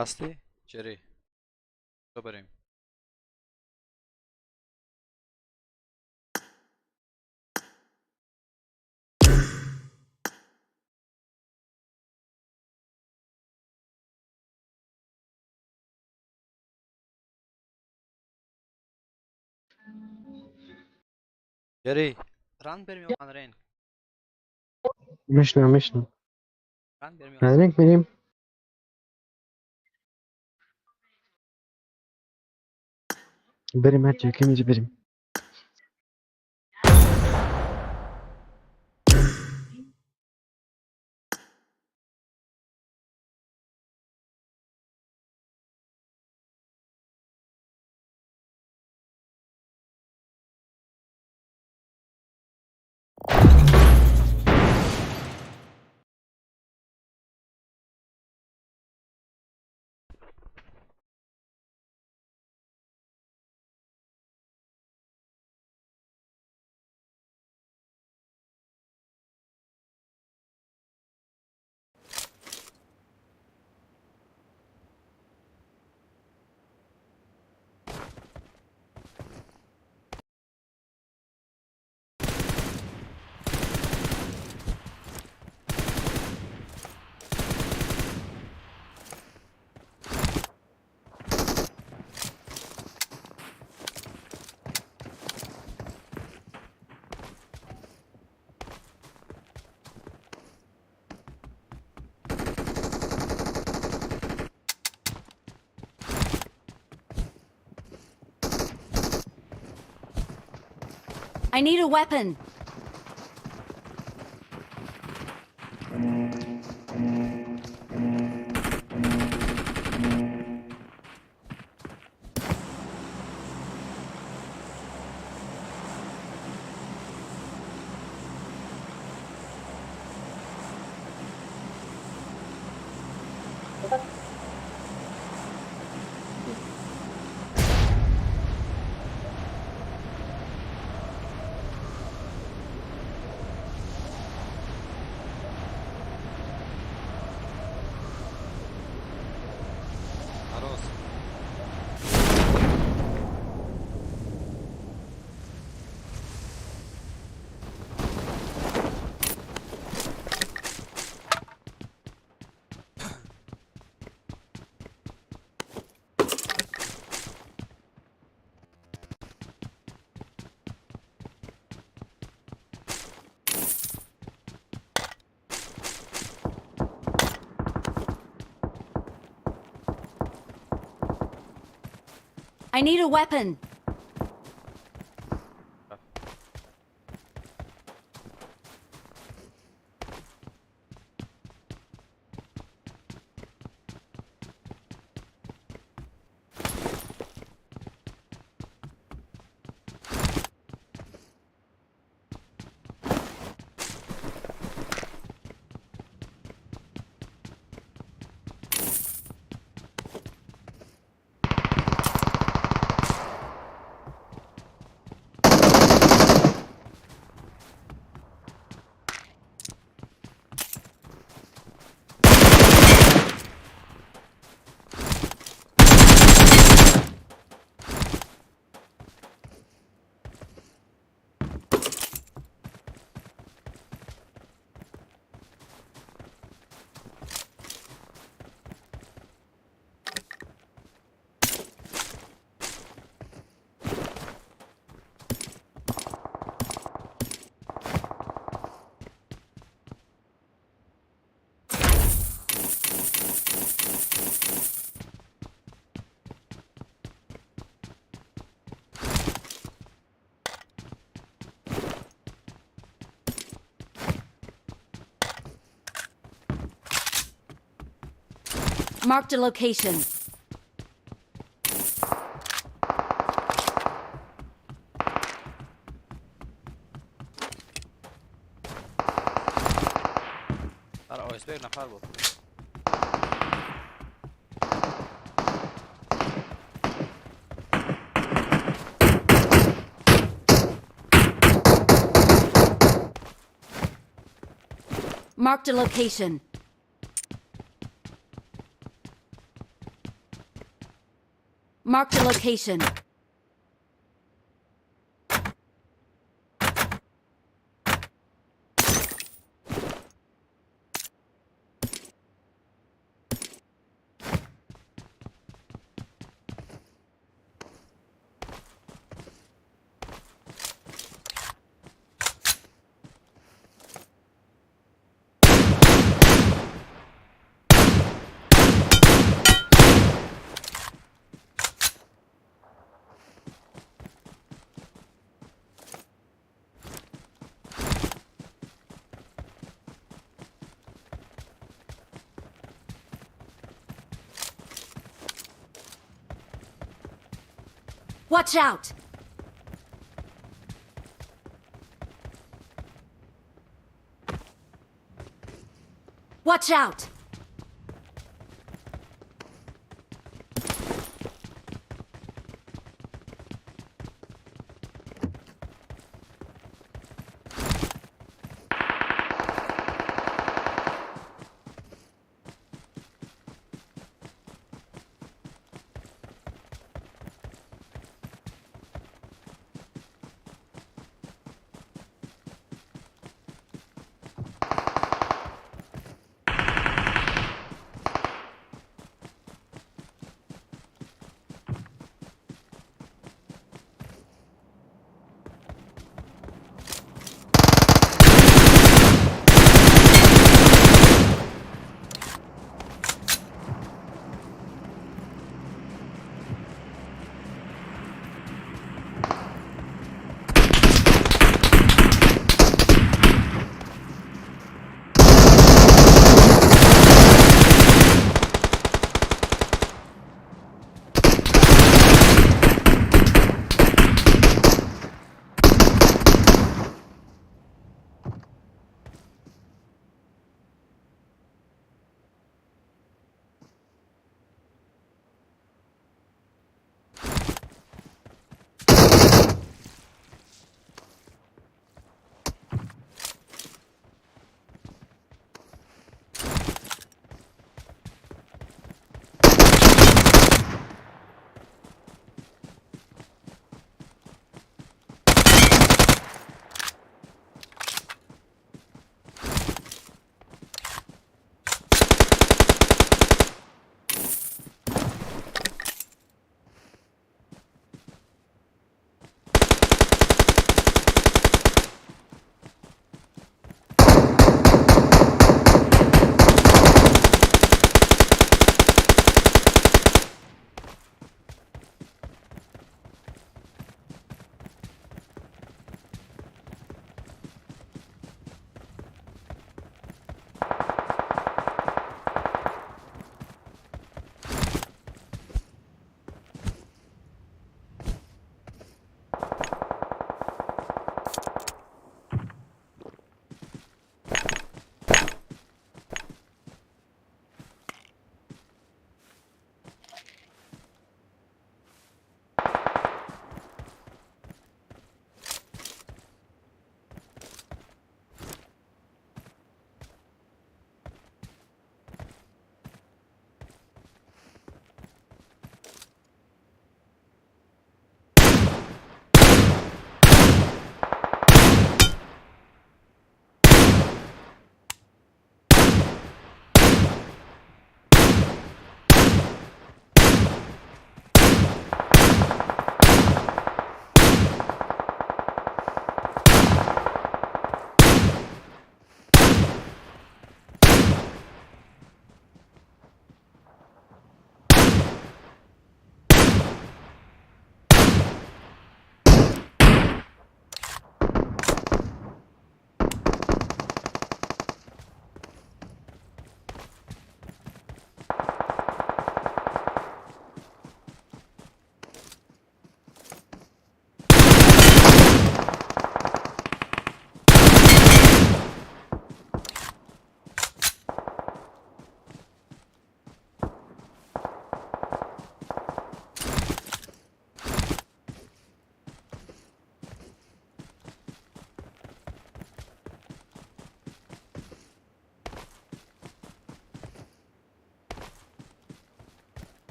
Ҳастӣ? Ҷери. Куҷо барем? Ҷери, ранг берем ё анрен? Мешнавам, мешнавам. Ранг берем ё Ранг мерем. Берем ҳар ҷо ки инҷа берем. I need a weapon. Арос. I need a weapon. Marked a location. Дар ОСБ як нафар буд. Marked a location. Marked a location. Watch out! Watch out!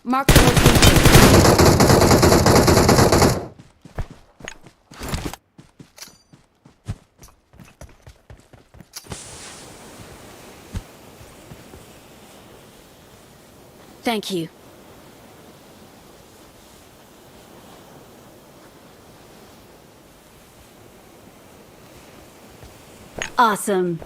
Mark the location. Thank you. Awesome.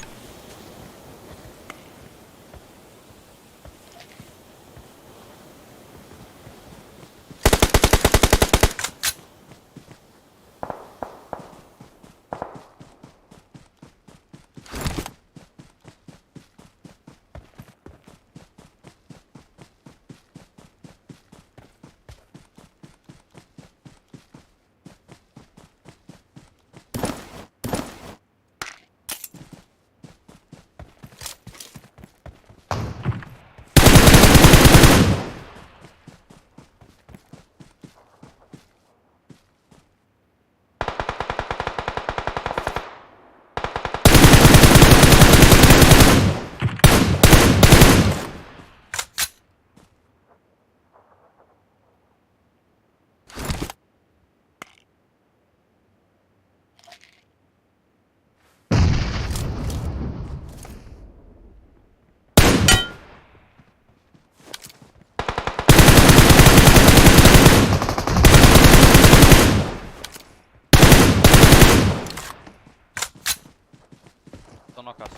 To nokas.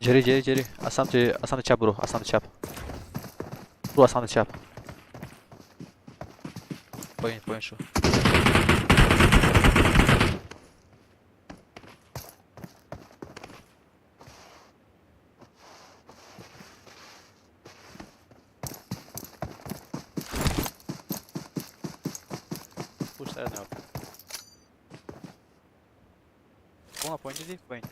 Ҷери, ҷери, ҷери. Аз самти чап буро, аз самти чап. Буро аз самти чап. Поин, поин шо. Пушт сарад нигоҳ кун. Она поин дидӣ? Поин.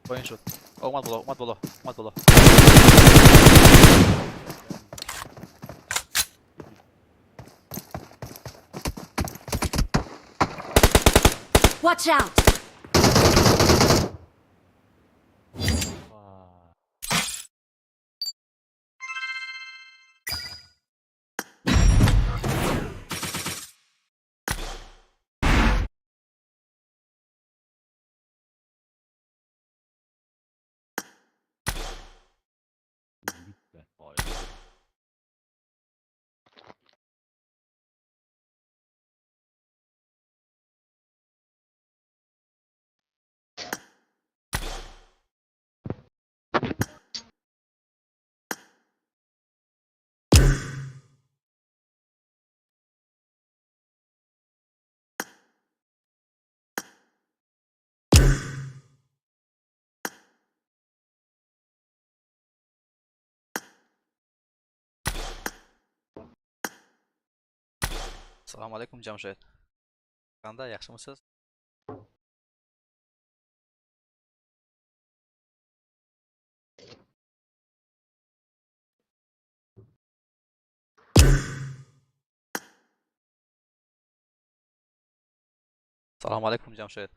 Поин шуд. Омад боло, омад боло, омад боло. Watch out! Assalomu alaykum, Jamshid. Qanday, yaxshimisiz? Салом алейкум, Ҷамшед.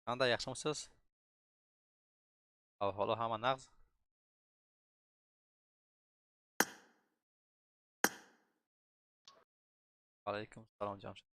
Қандай, yaxshimisiz? Ahvoli hamma nag'z? Alaykum salom, Ҷамшед.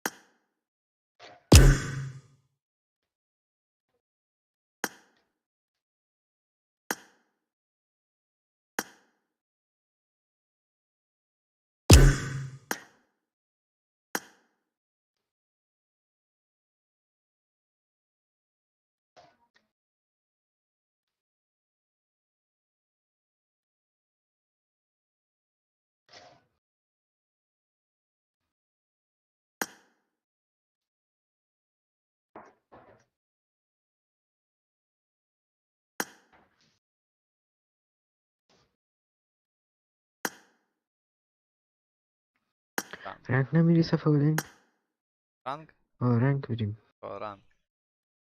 Rank намери, Сафаудин? Ранг? О, ранг будем. О, ранг.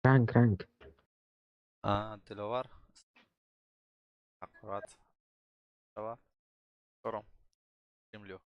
Ранг, ранг. А, Диловар. Аккурат. Давай. Тором. Землю.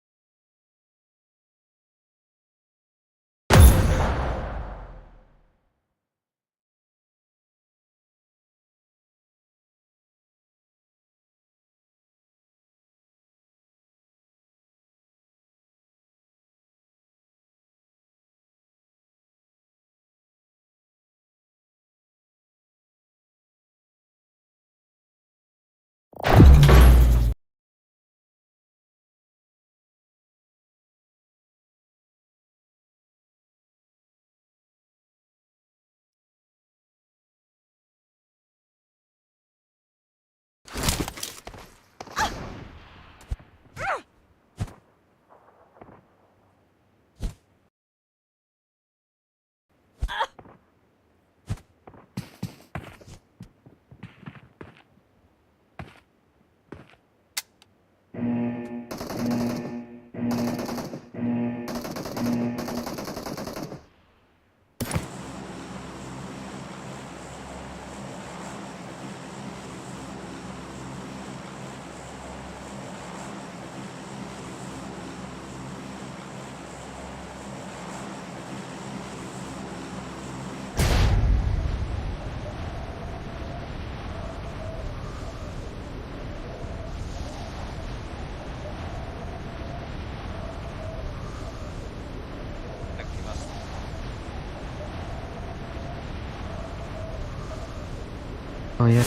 Як.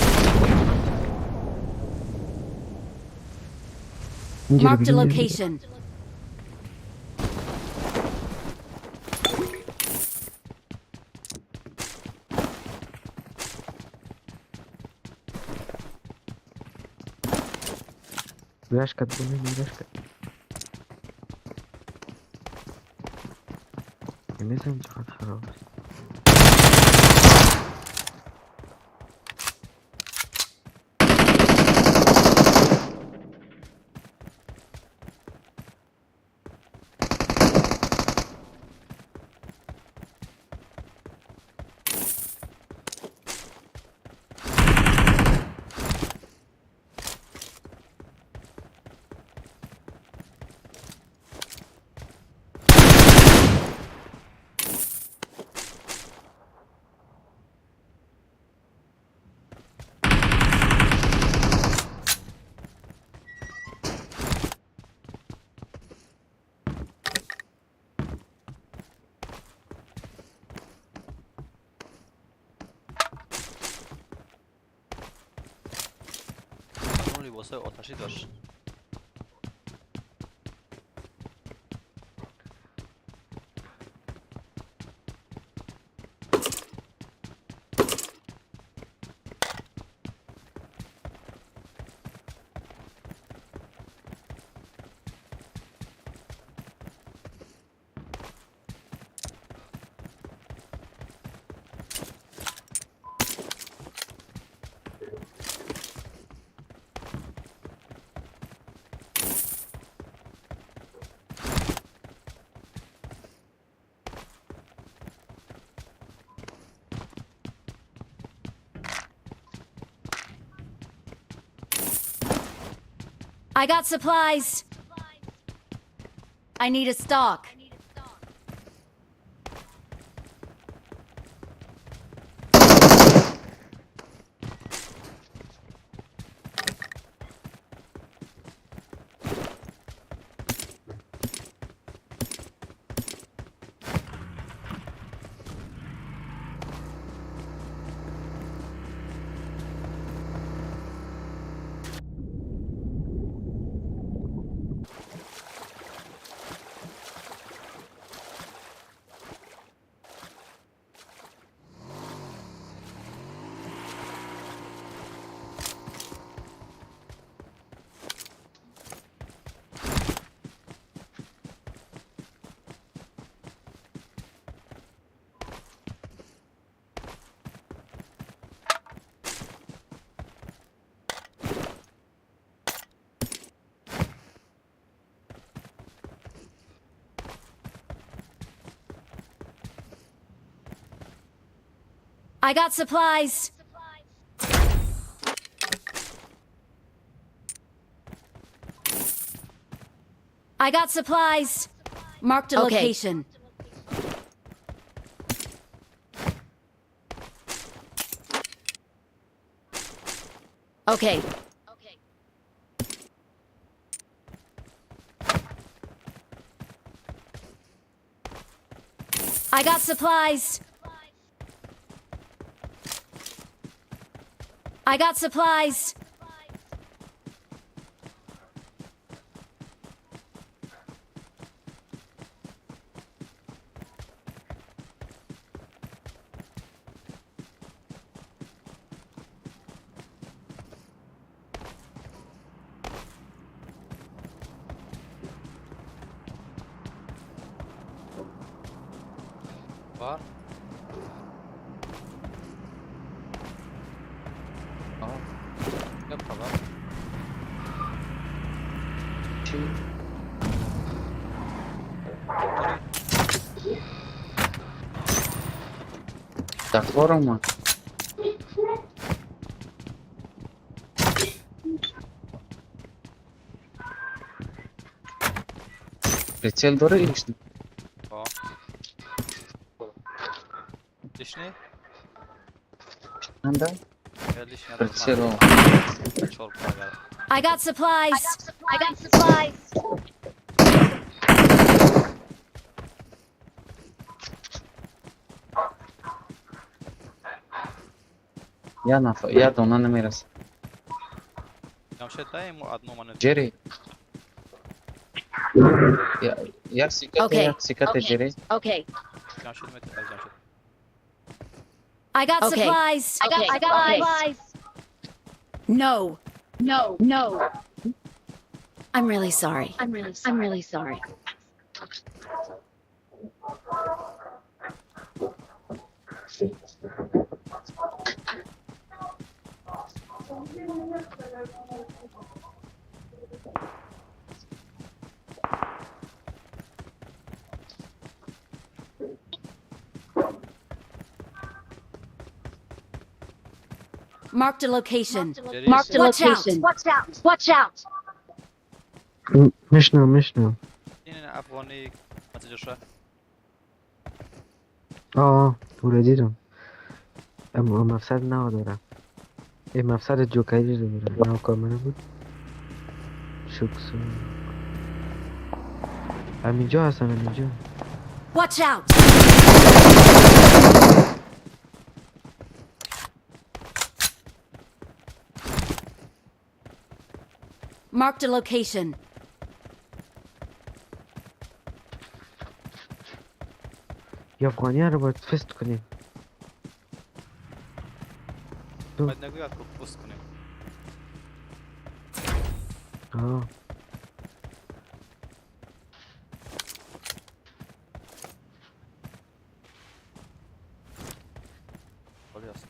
Marked a location. Гашка, думаю, не гашка. Я не знаю, что хорош. Либосҳои оташӣ дошт. I got supplies. I need a stock. I got supplies. I got supplies. Marked a Okay. location. Okay. I got supplies. I got supplies. Var. Aa. Yap tamam. Чӣ? Дар кор омад. Прицел дорӣ ишни? Aa. Лишний? Анда? Лишний. Прицел. Чор пагар. I got supplies. I got supplies. Я нафар, я дона намерасад. Jamshed, дай ему одну монету. Ҷери. Як сикате, Окей. як сикате Окей. Ҷери. Okay. Jamshed, мети, дай Jamshed. I got Okay. supplies. Okay. I got Okay. supplies. No. No. No. I'm really sorry. I'm really sorry. Marked a location. Jerry, Marked a Watch out. location. Watch out. Watch out. Мешнам, мешнам. Не, афғонӣ мессенджерша. آه او دیدم. مفصد ندارم. این مفصد جوکری رو داره نه کاملا بود. شکس همینجا هستن همینجا. Watch out. Marked a location. یا افغانی ها رو باید فست کنیم. Бояд нагӯяд, ку пуст кунем. آه Холӣ аст.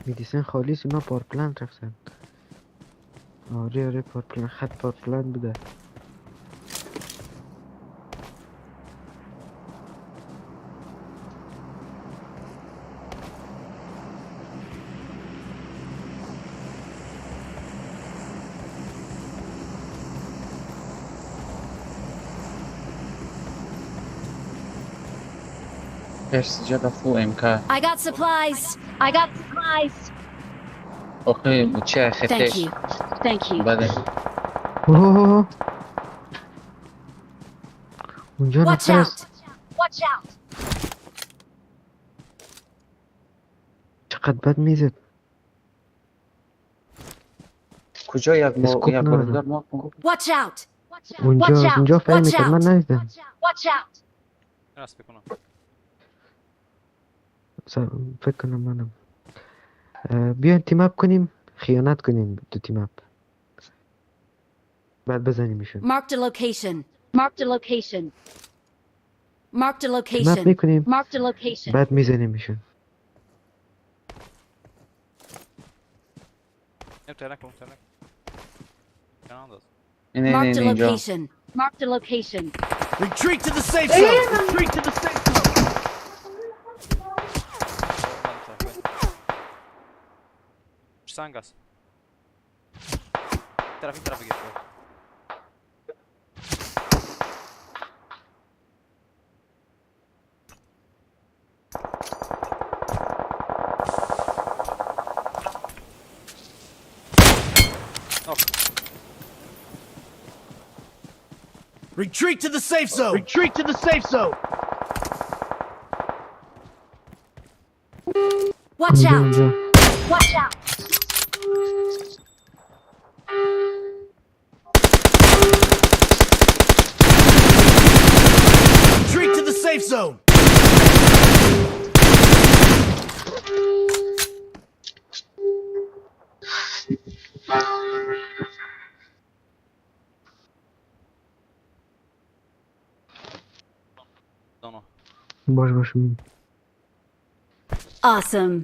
میدیسن خالیس اونا پارپلان رفتن. آره آره پارپلان خط پارپلان بوده. Персиҷа фу МК. I got supplies. I got supplies. Охи, чия Thank хетеш. you. Thank you. Баде. اوه اونجا Watch نفر out. است. Watch out. چقدر بد میزد. کجا یک ما اسکوپ یک بار ندارم. دیگر ما کن. Watch out! اونجا Watch out. اونجا فهم Watch میکرد من out. ندیدم. Watch out! راست بکنم. فکر کنم منم. بیاین team up کنیم، خیانت کنیم تو team up، بعد بزنیمشون. Marked a location. Marked a location. Marked a team up location. میکنیم، Marked a location. بعد میزنیمشون. نه ترک کن، ترک. انداز. نه نه Marked a نه اینجا. location. Marked a location. Retreat to the safe zone. Retreat to the safe zone. سنگ است. طرف این طرف گرفته. Retreat to the safe zone. Retreat to the safe zone. Watch اونجا out! اونجا. Watch out! Retreat to the safe zone. دانو. باش باش. Awesome.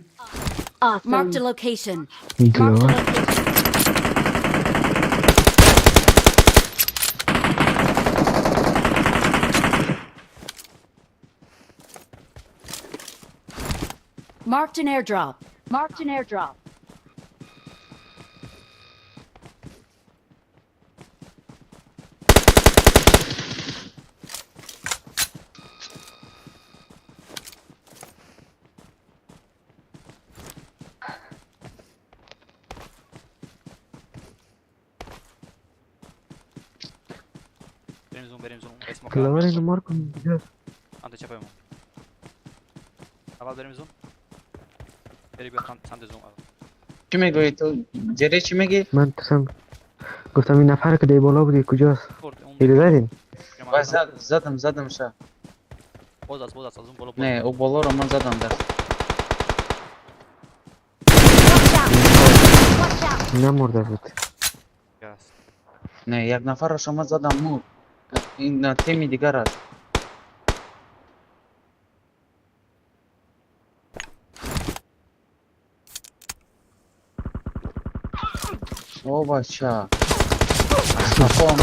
Awesome. Marked a location. Marked a دلاور location. Marked an airdrop. Marked an airdrop. بریم zone، بریم zone. اسمو دلاور اینو مارک کن دیگه. سمت چپ ما. اول بریم zone. بری بیا سمت zone. چی میگویی تو؟ جری چی میگی؟ من تسم گفتم این نفر که دی بالا بودی کجاست؟ برد اون. دیگه زدین؟ وای زدم زدم شا. باز است، باز است از اون بالا. نه او بالا رو من زدم دست. Watch out! Watch out! نمرده بود. است. نه، یک نفر رو شما زدم مور. این نه، تیمی دیگر است. او بچه از قفا آمد،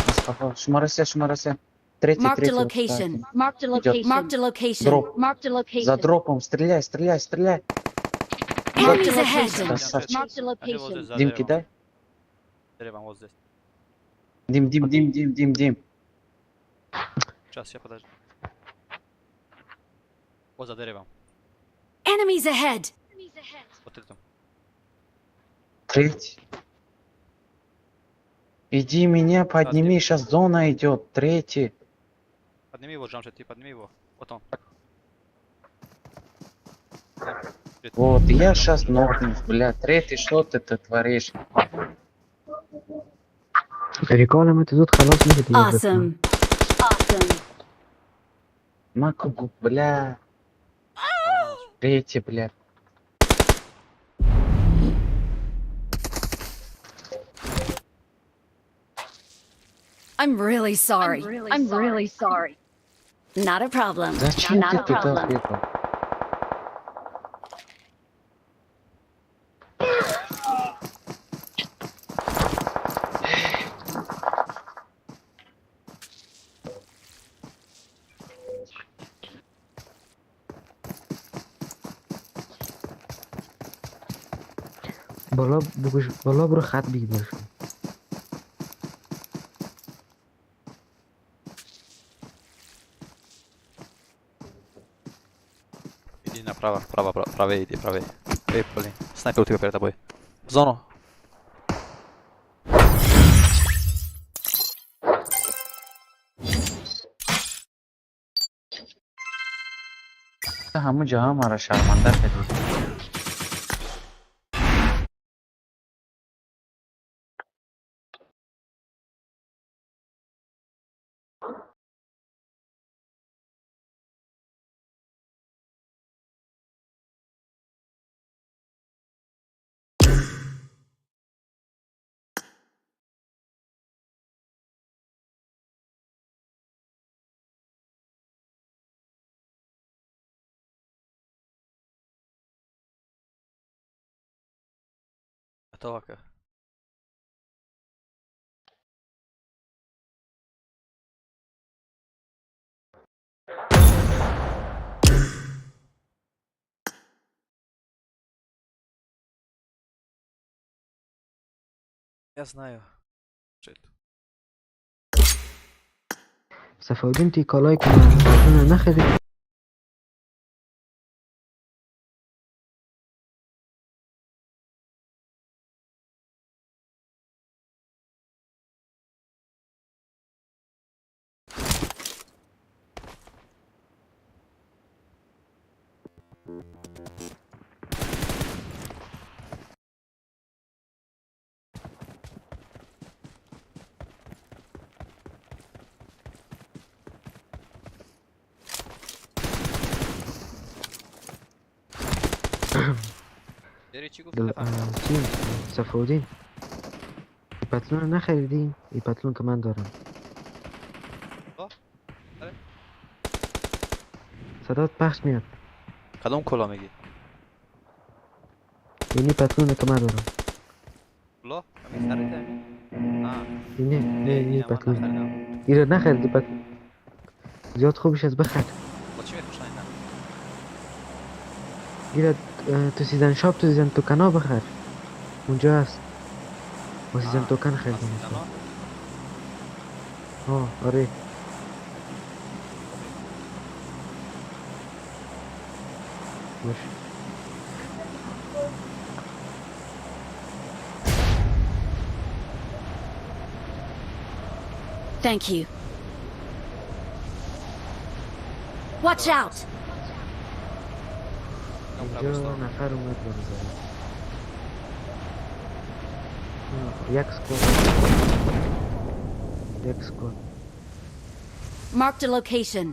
از قفا. شماره سه، شماره سه، третий. Marked a Третий. Location. Marked a location. Marked a location. Дроп. Marked a location. За дропом стреляй, стреляй, стреляй. Enemies ahead. Красавчик. Marked a location. Дим кидай. Деревам вот здесь. Дим, дим, дим, дим, дим, дим. Сейчас, сейчас, подожди. Вот за деревом. Enemies ahead. Вот это. Третий. Иди меня подними, сейчас зона идет. Третий. Подними его, Джамшит, ты подними его. Вот он. Вот, я сейчас нокнусь, бля. Третий, что ты тут творишь? Recall م زود خلاص میشه دیگه. Awesome. Awesome. Макугу, бля. Третий, бля. I'm really sorry. I'm really sorry. Not a problem. Зачем Not ты a туда problem. бегал? بالا بگوش، بالا برو، خط بگیر برشون. Иди направо, право, право, правее иди, правее. Эй, блин, снайпер у тебя перед тобой. В зону. Ҳамун ҷо ҳамаро шарманда кардӣ. Готово. Я знаю. Shit. صفاودین تی کالای که من نخرید. داری چی گفتی؟ دل... نفهمیدم. چی؟ صفاودین پتلون نخریدین؟ این پتلون که من دارم. آه، آره. صدات پخش میاد. کدوم کلا میگی؟ اینی پتلون که من دارم. کلا؟ همین سرت همین؟ آه. اینه نه نه اینی اینم من پتلون. نخریدم. ایره نخریدی پتلون؟ زیاد خوبش از بخر. با چی میفروشن اینا؟ ایره تو season shop، تو season token ا بخر، اونجا هست. با season آه، توکن از خریدم. season ا؟ آه آره. باش. Thank you. Watch out! اینم اینجا قبرستان. نفر اومد به نظرم. یک squad، یک squad. Marked a location.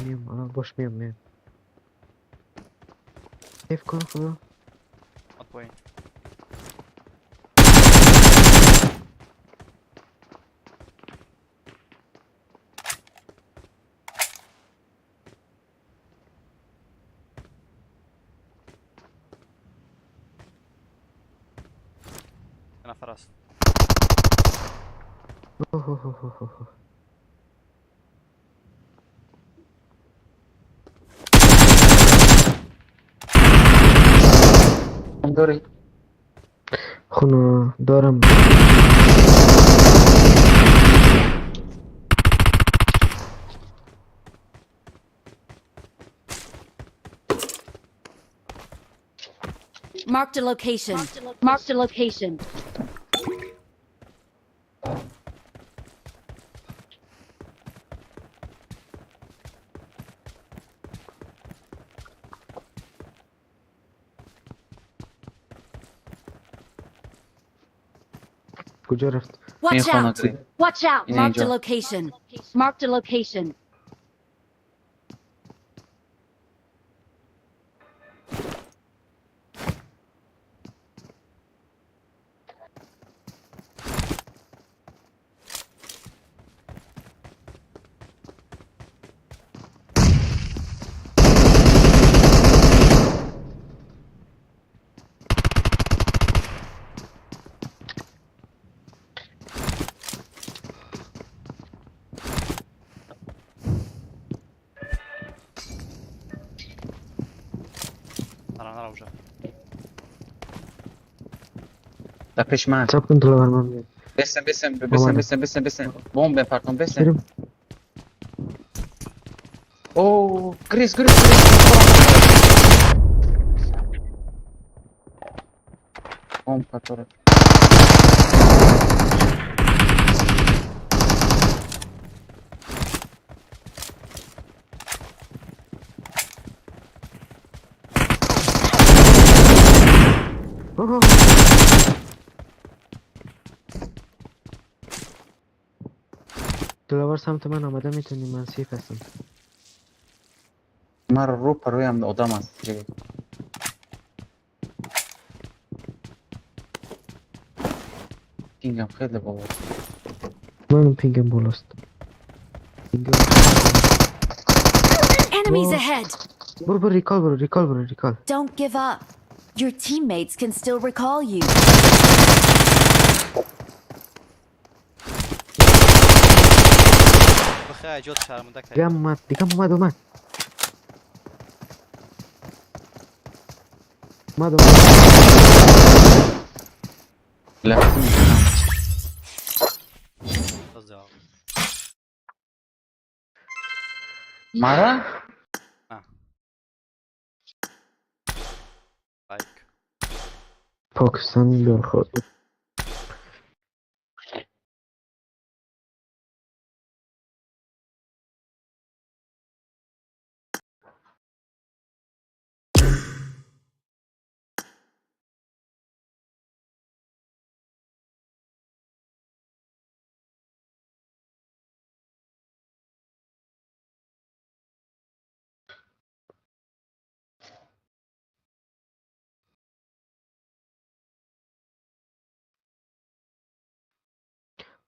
میام الان، باش، میام میام. کیف کن خدا. اومد پایین. یه نفر است. اوه اوه اوه اوه اوه. داری؟ خونه دارم. Marked a location. Marked a location. کجا رفت؟ Watch این خونه out! داری. Watch out! این Marked a اینجا. location. Marked a location. نرم نرم اونجا. در پیش من. صبر کن دلاور، من میام. بسن بسن بسن. آمدم. بسن بسن بسن، بمب بپرتون، بسن. بریم. اوه، گریز گریز گریز. بمب پرتون. اوه. دلاور، سمت من آمده، میتونی، من safe هستم. من رو پرویم آدم است. Пингам хеле بالا. منم پینگم بالاست. پینگم. Enemies Whoa. ahead! برو برو recall، برو recall، برو recall. Don't give up. Your teammates can still recall you. بخیر جات شرمنده دیگه هم اومد، دیگه هم اومد، اومد اومد اومد. لفت میکنم. مرا؟ لایک. پاکستانی برخورد.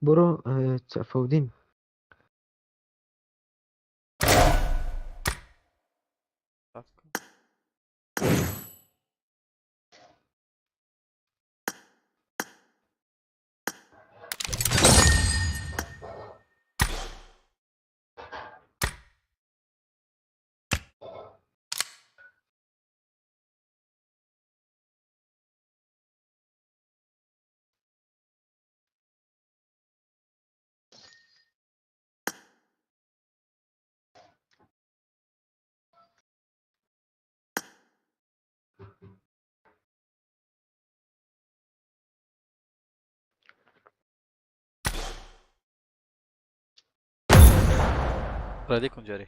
برو فودین. ردی کن جاری.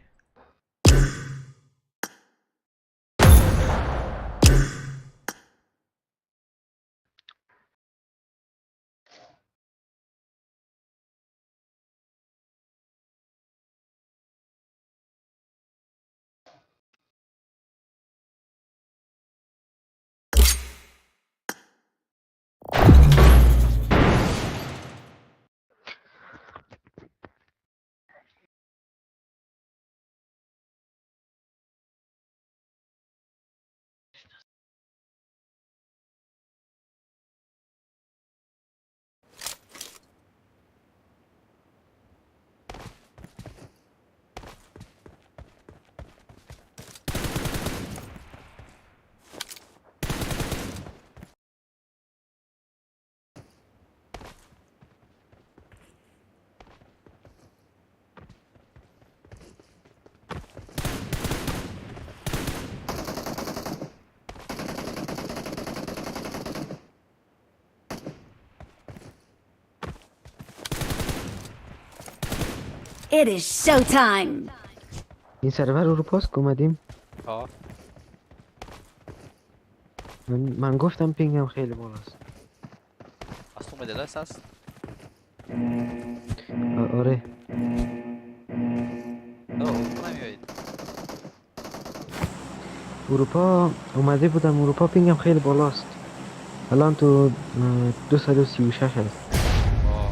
It is showtime! این سرور اروپاست که اومدیم. آه. من گفتم پینگم خیلی بالاست. از تو مدل است. آره. اوه، اروپا نمیایید. اروپا اومده بودم، اروپا پینگم خیلی بالاست. الان تو 236 هست. آه.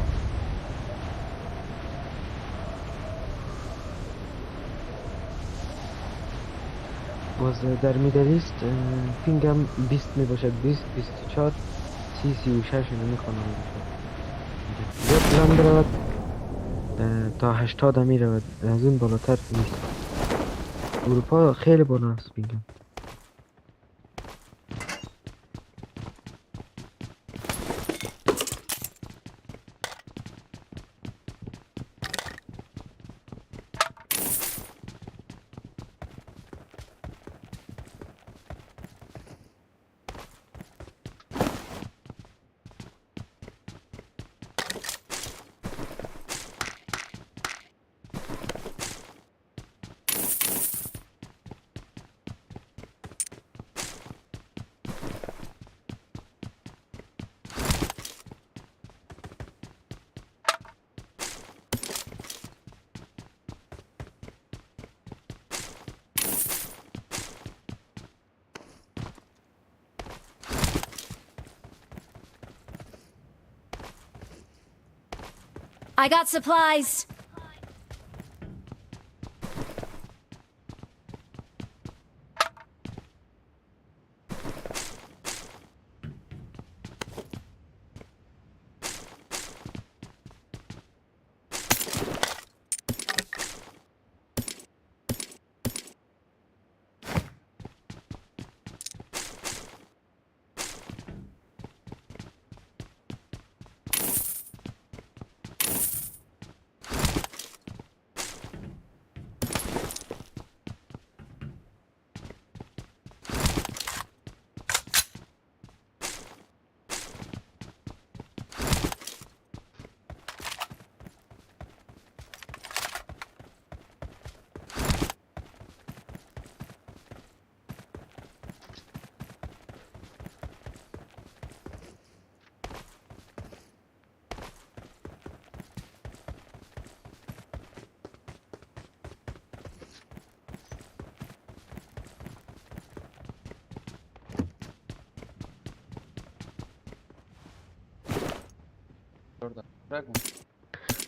باز در Middle East پینگم 20 می باشد، 20، 24، 30، 36 نمیخوانم می باشد. زیاد بلند برود تا 80 می رود، از اون بالاتر نیست. اروپا خیلی بالا است پینگم. I got supplies.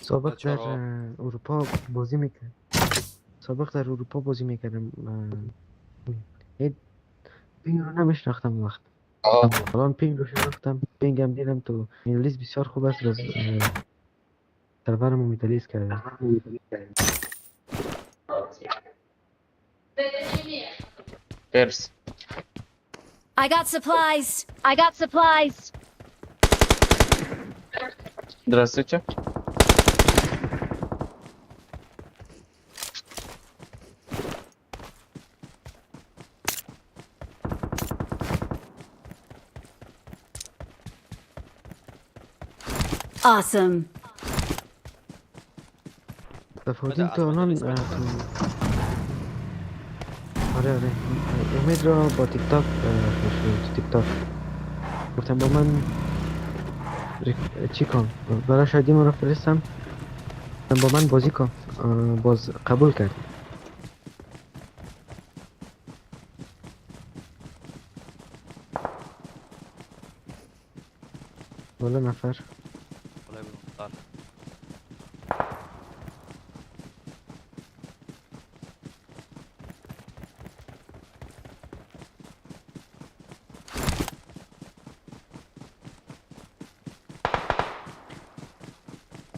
سابق در اروپا بازی میکرد. سابق در اروپا بازی میکردم. پینگ رو نمیشناختم وقت. الان پینگ رو شناختم. پینگ هم دیدم تو انگلیس بسیار خوب است. باز سرورمو میتالیز کردم. Перс. I got supplies. I got supplies. Здравствуйте. Awesome. تفاوتین تو الان آره آره امید را با تیک تاک تو تیک تاک گفتم با من چی کن برای شادی ما را فرستم با من بازی کن باز قبول کرد. بالا نفر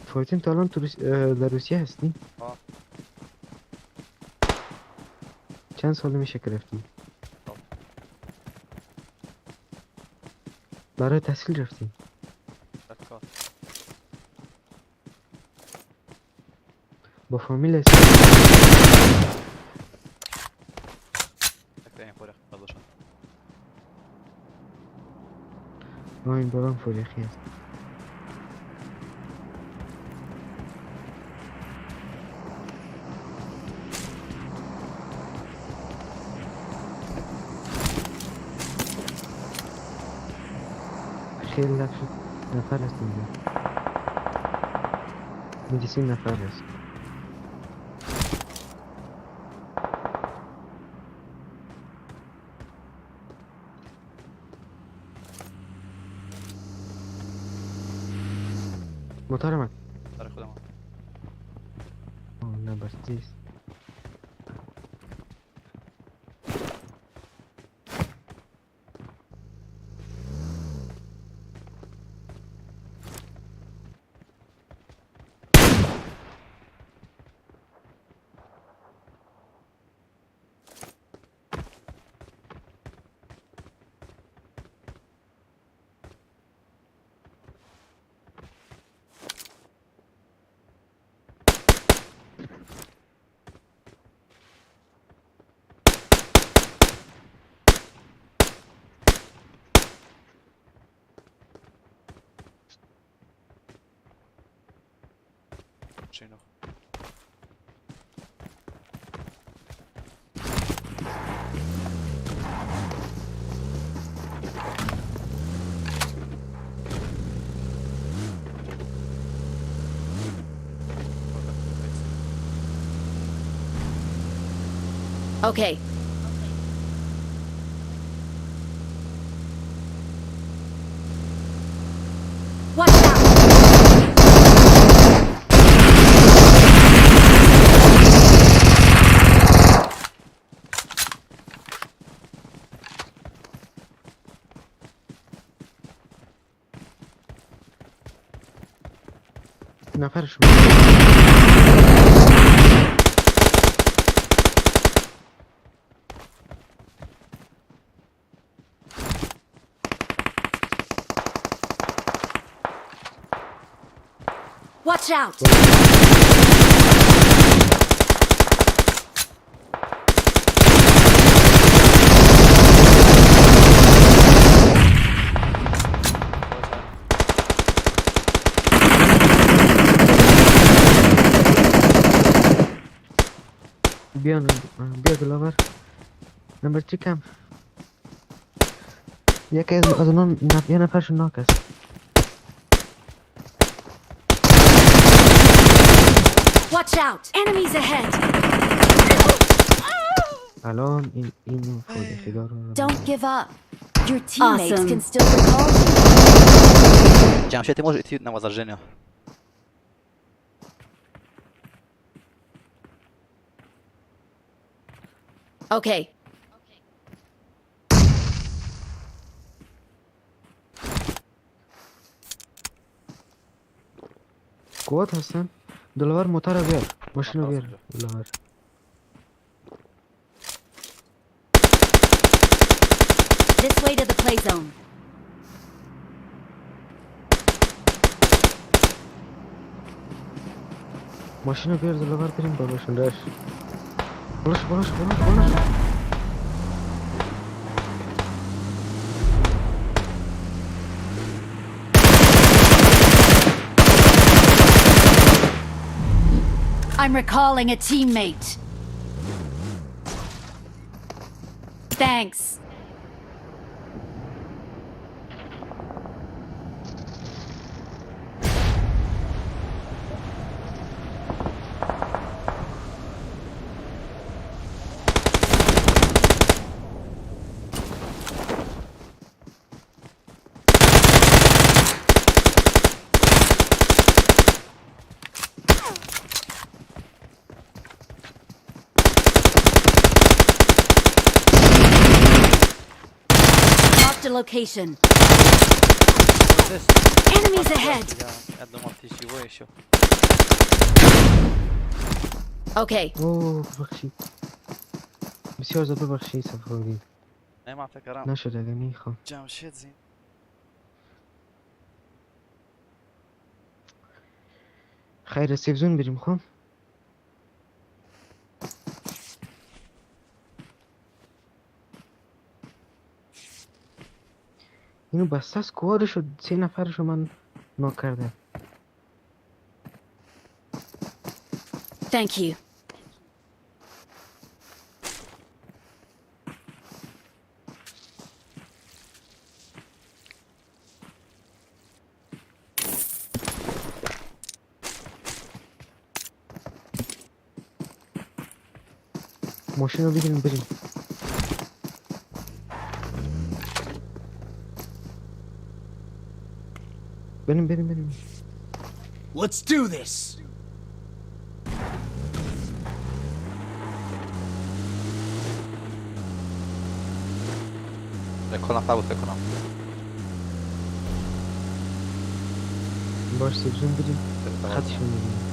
فوتین تا الان در روسیه هستی؟ آه. چند سال میشه که رفتی؟ برای تحصیل رفتی؟ با فامیل هستی؟ این بابام فوریخی هست. خیلی نفر هست اینجا. مدیسین نفر هست. موتور من برای خودم. نه بس. Okay. Watch out! نفر شما. Watch out! بیا بیا دلاور نمبر 3 کم یکی از اونان یه نفرشون knock است. Watch out! Enemies ahead! الان این خود خدا رو Don't give up. Your teammates Awesome. can still recall you. Джамшед, ты можешь идти на возрождение. Okay. قوات هستن. دلاور موتر رو بیار، ماشین رو بیار دلاور. This way to the play zone. ماشین رو بیار دلاور، بریم بالاشون. رش بالاش بالاش بالاش بالاش. I'm recalling a teammate. Thanks. Marked a location. Enemies ahead. Я думал, ты живой еще. Okay. اوه ببخشید، بسیار زیاد ببخشید صفحه نعم فکرم. نشد اگه میخوام. جمشید زین. خیر، safe zone بریم خب. اینو بسته squad شو، سه نفرشو من knock کردم. Thank you. ماشین رو بگیریم بریم. بریم بریم بریم. Let's do this. فکر کنم بود، فکر کنم. باش، safe zone بریم، خطشون میگیریم.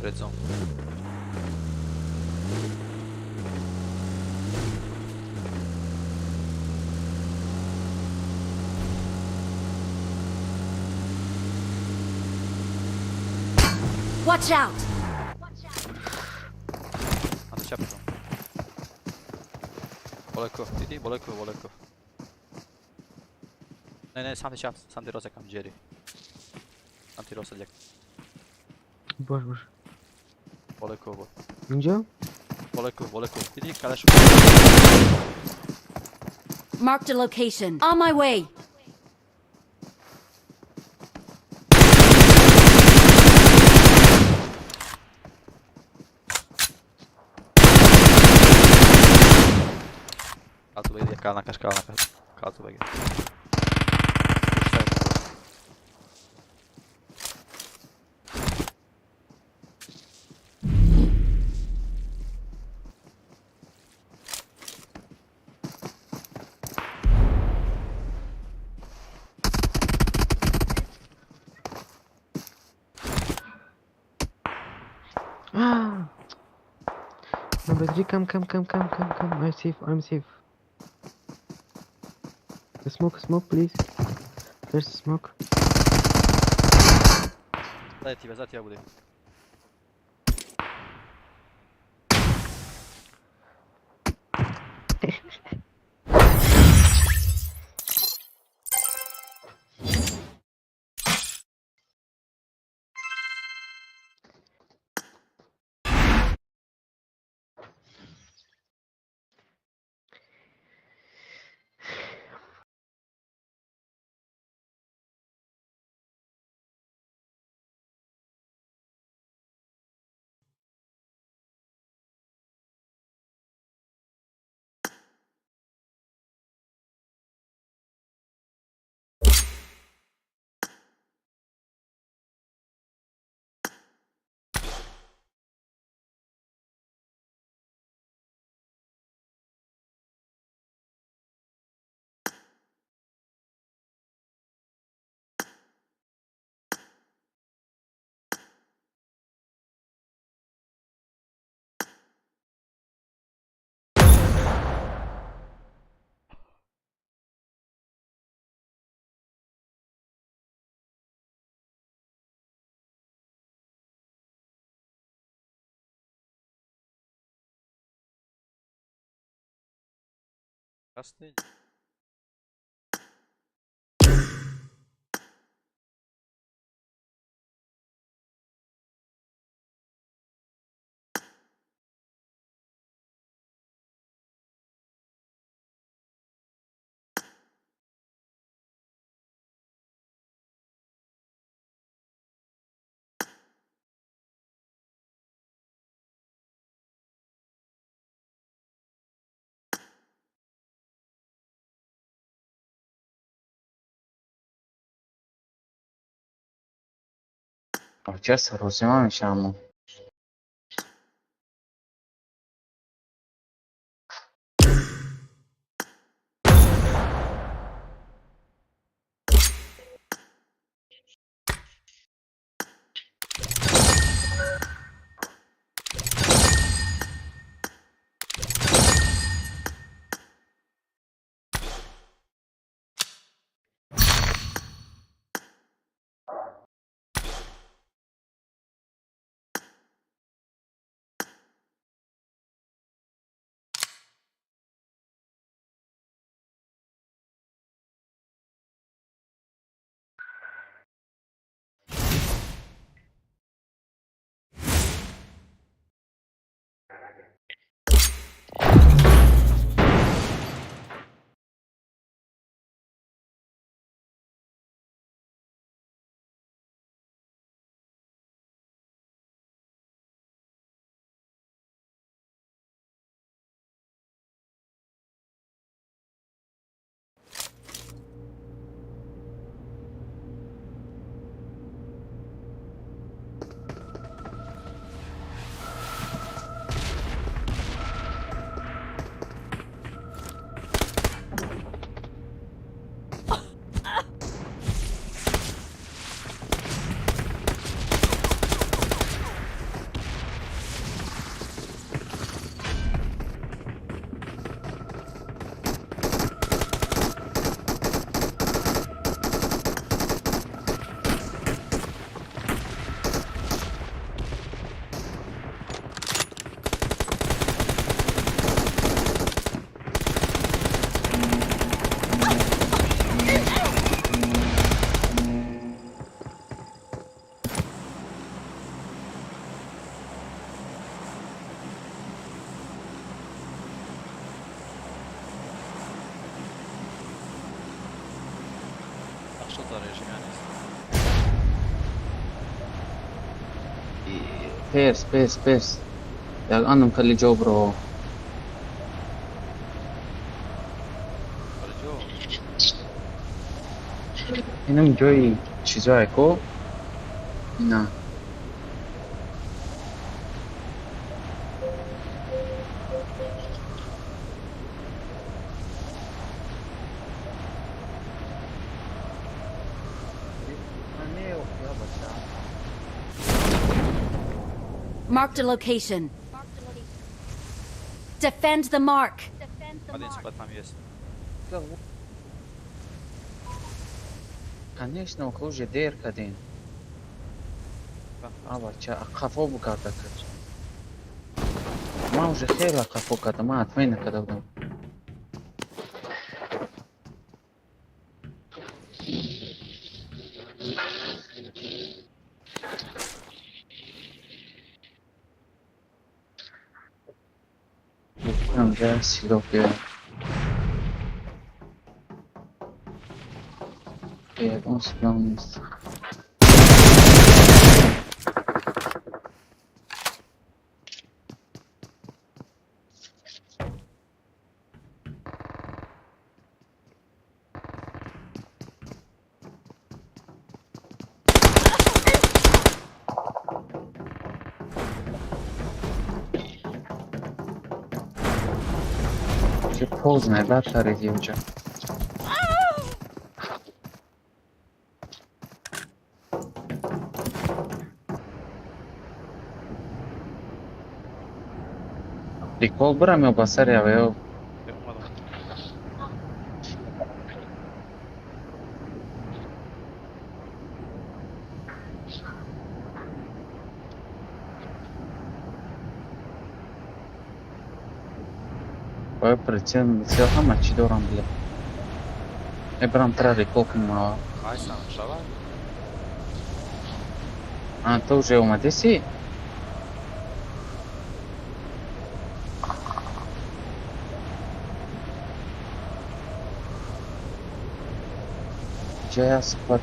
Red zone. Watch out! سمت چپشون. بالای کوه دیدی؟ بالای کوه، بالای کوه. نه نه، سمت چپ، سمت راست یکم جری. سمت راست یک. باش باش. بالای کوه بود. اینجا. بالای کوه، بالای کوه. دیدی کلش. Marked a location. On my way. کالتو بگیر، یک کال نکش، کال نکش. کالتو بگیر. Number 3, come, come, come, come, come, come. I'm safe, I'm safe. Smoke, smoke, please. There's smoke. За тебя буду. Красный. Бача саросима мешавам. Что за режим, я не знаю. Перс, перс, перс. Я анам хали ҷо бро. Инам ҷои чизое ко? Ина. Marked a location. Defend the mark. Один склад там есть. Конечно, уже дер кадин. А бача, қафо букарда кач. Ман уже хеле қафо кардам, ман ҳатман накарда будам. Гуфтам силоҳ биёрам. Ягон силоҳ нест. Че поздно, бад тариди инҷа. Прикол брам ё ба сари авё? Бояд прицел мицел ҳама чӣ дорам бля. Эбрам тра рекол кунам. Айсан, шава? А, ту уже омадеси? Ҷая сухбат.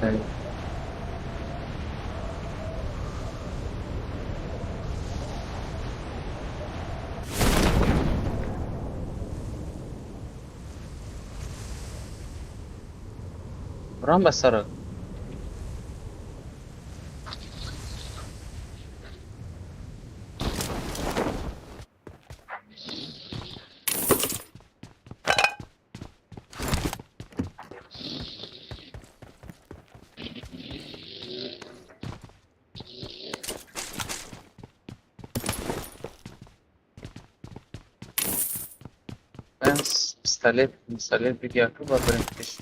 Брам ба сарак. Пистолет, пистолет бигир ку ба барем пеш.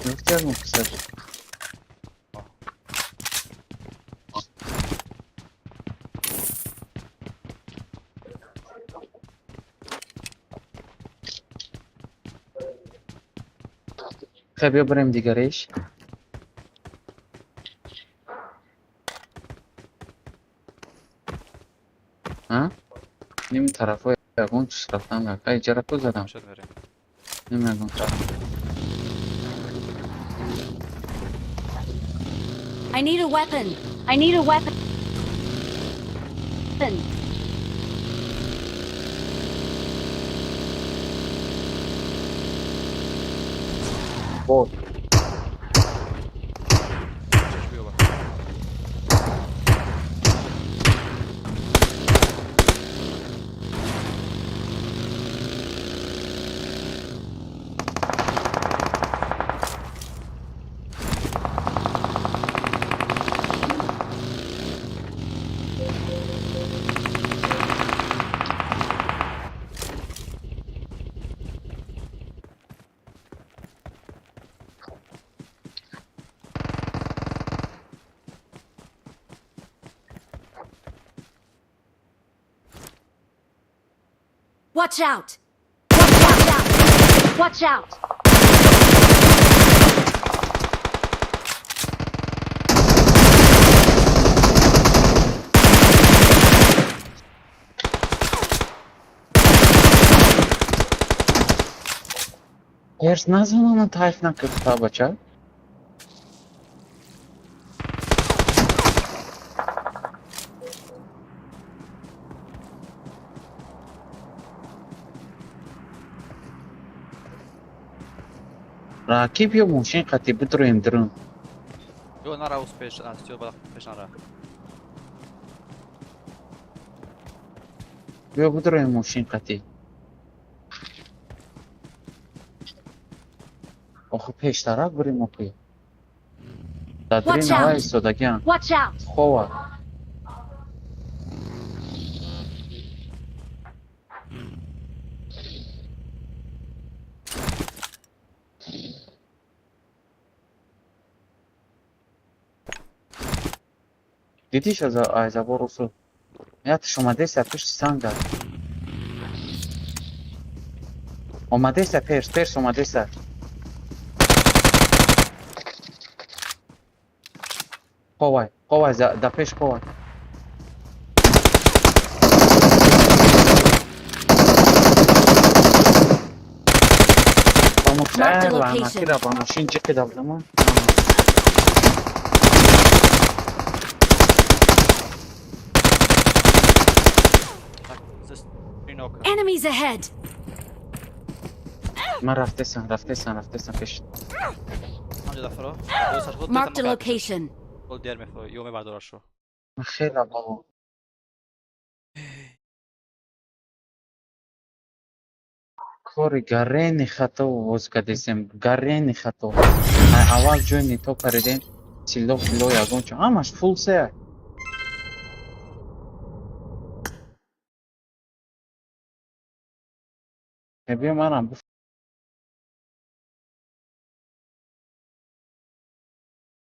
Нефтяну, кстати. Хай биё барем дигареш. А? Ним тарафо ягон чиз рафтан ай ҷара ку задам. Ним ягон. I need a weapon. I need a weapon. Бот. Watch out! Watch out! Watch out! Ҳерс назанона тайф накифта бача. Ракиб ё мошин қати бидроем дрон. Ё нара успеш, а стё бада пеш нара. Биё бидроем мошин қатӣ. Охи пештарак бирем охи. Дар дили Watch нава out. истодагиам. Watch out! Хова. Дидиш аз айзабор усу. Ятш омадеса пишти санга. Омадеса перс, перс омадеса. Ховай, ховай, да пеш ховай. Ба Mark the мошин, location. лаънатира, ба мошин ҷиқида будама. Так, зас три ног. Enemies ahead! Ман рафтесам, рафтесам, рафтесам пеш. Ҳамҷо дафро. Ё сашгол Marked a location. Гол дер мефро, ё мебардора шо. Ман хела бобо. Кори гарени хато боз кардесем, гарени хато. Аввал ҷои нито каридем, сило фило ягон чо. Ҳамаш фул се. Биё манам.